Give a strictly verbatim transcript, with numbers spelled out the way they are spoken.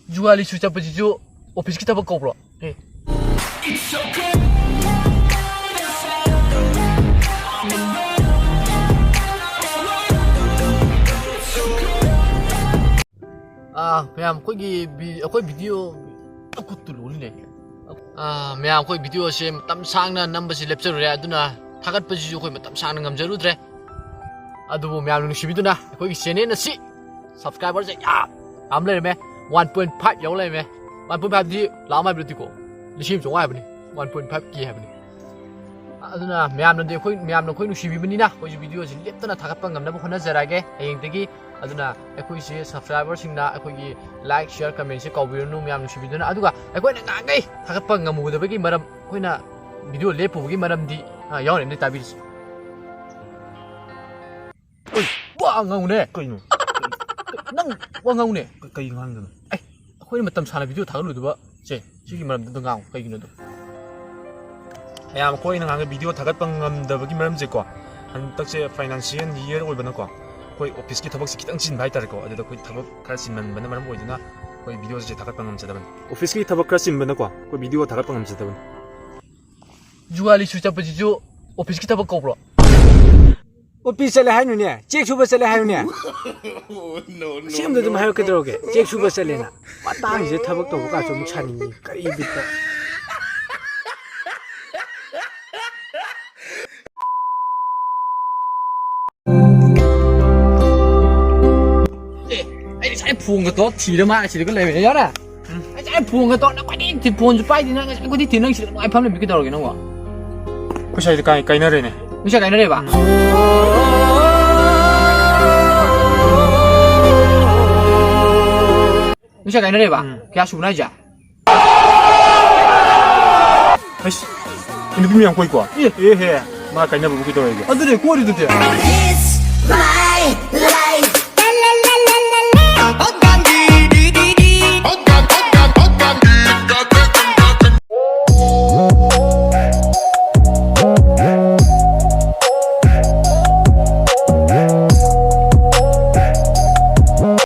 ꯖꯨꯒꯥꯂꯤꯁꯨ ꯆꯠꯄꯁꯤꯁꯨ ꯑꯣꯐꯤꯁꯀꯤ ꯊꯕꯛ ꯀꯧꯕ꯭ꯔꯣ? ꯑꯦ꯫ ꯑꯥ, ꯃꯌꯥꯝ, ꯑꯩꯈꯣꯏꯒꯤ ꯚꯤ-, ꯑꯩꯈꯣꯏ ꯚꯤꯗꯤꯑꯣ ꯈꯨꯠꯇꯨ ꯂꯣꯜꯂꯤꯅꯦ꯫ ꯑꯥ, ꯃꯌꯥꯝ, ꯑꯩꯈꯣꯏ ꯚꯤꯗꯤꯑꯣꯁꯦ ꯃꯇꯝ ꯁꯥꯡꯅ ꯅꯝꯕꯁꯤ ꯂꯦꯞꯆꯔꯨꯔꯦ, ꯑꯗꯨꯅ ꯊꯥꯒꯠꯄꯁꯤꯁꯨ ꯑꯩꯈꯣꯏ ꯃꯇꯝ ꯁꯥꯡꯅ ꯉꯝꯖꯔꯨꯗ꯭ꯔꯦ꯫ ꯑꯗꯨꯕꯨ ꯃꯌꯥꯝꯅ ꯅꯨꯡꯁꯤꯕꯤꯗꯨꯅ ꯑꯩꯈꯣꯏꯒꯤ ꯆꯦꯅꯦꯜ ꯑꯁꯤ ꯁꯕꯁꯀ꯭ꯔꯥꯏꯕꯔꯁꯦ ꯌꯥꯝ ꯌꯥꯝ ꯂꯩꯔꯝꯃꯦ꯫ ꯋꯥꯟ ꯄꯣꯏꯟ ꯐꯥꯏꯚ ꯌꯧ ꯂꯩꯔꯝꯃꯦ꯫ ꯋꯥꯟ ꯄꯣꯏꯟ ꯐꯥꯏꯚꯇꯤ ꯂꯥꯛꯑꯝꯃꯦ ꯍꯥꯏꯕ ꯅꯠꯇꯦꯀꯣ, ꯂꯤꯁꯤꯡ ꯑꯃ ꯆꯥꯝꯃꯉꯥ ꯍꯥꯏꯕꯅꯤ, ꯋꯥꯟ ꯄꯣꯏꯟ ꯐꯥꯏꯚ ꯀꯦ ꯍꯥꯏꯕꯅꯤ꯫ ꯑꯗꯨꯅ ꯃꯌꯥꯝꯅꯗꯤ ꯑꯩꯈꯣꯏ, ꯃꯌꯥꯝꯅ ꯑꯩꯈꯣꯏ ꯅꯨꯡꯁꯤꯕꯤꯕꯅꯤꯅ ꯑꯩꯈꯣꯏꯁꯨ ꯚꯤꯗꯤꯑꯣꯁꯤ ꯂꯦꯞꯇꯅ ꯊꯥꯒꯠꯄ ꯉꯝꯅꯕ ꯍꯣꯠꯅꯖꯔꯛꯑꯒꯦ ꯍꯌꯦꯡꯗꯒꯤ꯫ ꯑꯗꯨꯅ ꯑꯩꯈꯣꯏꯁꯦ ꯁꯕꯁꯀ꯭ꯔꯥꯏꯕꯔꯁꯤꯡꯅ ꯑꯩꯈꯣꯏꯒꯤ ꯂꯥꯏꯛ, ꯁꯤꯌꯔ, ꯀꯃꯦꯟꯁꯦ ꯀꯥꯎꯕꯤꯔꯅꯨ ꯃꯌꯥꯝ ꯅꯨꯡꯁꯤꯕꯤꯗꯨꯅ꯫ ꯑꯗꯨꯒ ꯑꯩꯈꯣꯏꯅ ꯉꯥꯡꯈꯩ ꯊꯥꯒꯠꯄ ꯉꯝꯃꯨꯗꯕꯒꯤ ꯃꯔꯝ, ꯑꯩꯈꯣꯏꯅ ꯚꯤꯗꯤꯑꯣ ꯂꯦꯞꯄꯨꯕꯒꯤ ꯃꯔꯝꯗꯤ, ꯑ, ꯌꯥꯎꯔꯤꯕꯅꯤ, ꯇꯥꯕꯤꯔꯤꯁꯤ꯫ ꯑꯣꯏ, ꯋꯥ ꯉꯥꯡꯉꯨꯅꯦ꯫ ꯀꯩꯅꯣ? ꯅꯪ ꯋꯥ ꯉꯥꯡꯉꯨꯅꯦ꯫ ꯀ-, ꯀꯩ ꯉꯥꯡꯗꯣꯏꯅꯣ? ꯑꯦ, ꯑꯩꯈꯣꯏꯅ ꯃꯇꯝ ꯁꯥꯡꯅ ꯚꯤꯗꯤꯑꯣ ꯊꯥꯒꯠꯂꯨꯗꯕ, ꯁꯦ, ꯁꯤꯒꯤ ꯃꯔꯝꯗ ꯑꯝꯇ ꯉꯥꯡꯉꯨ, ꯀꯩꯒꯤꯅꯣꯗꯣ? ꯃꯌꯥꯝ, ꯑꯩꯈꯣꯏꯅ ꯉꯥꯡꯉ ꯚꯤꯗꯤꯑꯣ ꯊꯥꯒꯠꯄ ꯉꯝꯗꯕꯒꯤ ꯃꯔꯝꯁꯦꯀꯣ, ꯍꯟꯗꯛꯁꯦ ꯐꯥꯏꯅꯥꯟꯁꯤꯌꯦꯜ ꯌꯔ ꯑꯣꯏꯕꯅꯀꯣ, ꯑꯩꯈꯣꯏ ꯑꯣꯐꯤꯁꯀꯤ ꯊꯕꯛꯁꯦ ꯈꯤꯇꯪ ꯆꯤꯟꯕ ꯍꯥꯏꯇꯥꯔꯦꯀꯣ, ꯑꯗꯨꯗ ꯑꯩꯈꯣꯏ ꯊꯕꯛ ꯈꯔ ꯆꯤꯟꯃꯟꯕꯅ ꯃꯔꯝ ꯑꯣꯏꯗꯨꯅ ꯑꯩꯈꯣꯏ ꯚꯤꯗꯤꯑꯣꯁꯦ ꯊꯥꯒꯠꯄ ꯉꯝꯖꯗꯕꯅꯤ꯫ ꯑꯣꯐꯤꯁꯀꯤ ꯊꯕꯛ ꯈꯔ ꯆꯤꯟꯕꯅꯀꯣ, ꯑꯩꯈꯣꯏ ꯚꯤꯗꯤꯑꯣ ꯊꯥꯒꯠꯄ ꯉꯝꯖꯗꯕꯅꯤ꯫ ꯖꯨꯒꯥꯂꯤꯁꯨ ꯆꯠꯄꯁꯤꯁꯨ ꯑꯣꯐꯤꯁꯀꯤ ꯊꯕꯛ ꯀꯧꯕ꯭ꯔꯣ? ꯑꯣꯐꯤꯁ ꯆꯠꯂꯦ ꯍꯥꯏꯅꯨꯅꯦ, ꯆꯦꯛ ꯁꯨꯕ ꯆꯠꯂꯦ ꯍꯥꯏꯌꯨꯅꯦ꯫ ꯑꯁꯦꯡꯕꯗ ꯑꯗꯨꯝ ꯍꯥꯏꯔꯛꯀꯗꯧꯔꯒꯦ, ꯆꯦꯛ ꯁꯨꯕ ꯆꯠꯂꯦꯅ꯫ ꯃꯇꯥꯡꯁꯤꯗ ꯊꯕꯛ ꯇꯧꯕ ꯀꯥꯁꯨ ꯑꯃꯨꯛ ꯁꯥꯅꯤꯡꯉꯤ, ꯀꯔꯤ ꯕꯤꯠꯇ? ꯑꯦ, ꯑꯩ ꯉꯁꯥꯏ ꯐꯣꯟꯒ ꯇꯧꯔ ꯊꯤꯔ ꯃꯥ ꯑꯁꯤꯗꯒ ꯂꯩꯔꯝꯃꯦ, ꯌꯥꯔꯦ? ꯎꯝ꯫ ꯑꯩ ꯉꯁꯥꯏ ꯐꯣꯟꯒ ꯇꯧꯔ ꯅꯪ ꯈ꯭ꯋꯥꯏꯗꯒꯤ ꯊꯤ-, ꯐꯣꯟꯁꯨ ꯄꯥꯏꯗꯦ ꯅꯪ, ꯉꯁꯥꯏ ꯈ꯭ꯋꯥꯏꯗꯒꯤ ꯊꯤ-, ꯅꯪ ꯁꯤꯗ ꯅꯨꯡꯉꯥꯏ ꯐꯝ ꯂꯩꯕ ꯀꯩꯗꯧꯔꯒꯦ ꯅꯪꯕꯣ? ꯑꯩꯈꯣꯏ ꯁ꯭ꯋꯥꯏꯗ ꯀꯥꯏ-, ꯀꯥꯏꯅꯔꯦꯅꯦ꯫ ꯅꯣꯏ ꯁ꯭ꯋꯥꯏ ꯀꯥꯏꯅꯔꯦꯕ? ꯎꯝ꯫ ꯅꯣꯏ ꯁ꯭ꯋꯥꯏ ꯀꯥꯏꯅꯔꯦꯕ? ꯎꯝ꯫ ꯀꯌꯥ ꯁꯨꯕꯅꯣ ꯍꯥꯏꯁꯦ? ꯑꯩꯁ, ꯅꯨꯄꯤ ꯃꯌꯥꯝ ꯀꯣꯏꯀꯣ? ꯑꯦ꯫ ꯑꯦ ꯍꯦ, ꯃꯥ ꯀꯥꯏꯅꯕꯕꯨ ꯀꯩꯗꯧꯋꯦꯒꯦ? ꯑꯗꯨꯅꯦ ꯀꯣꯏꯔꯤꯗꯨꯗꯤ꯫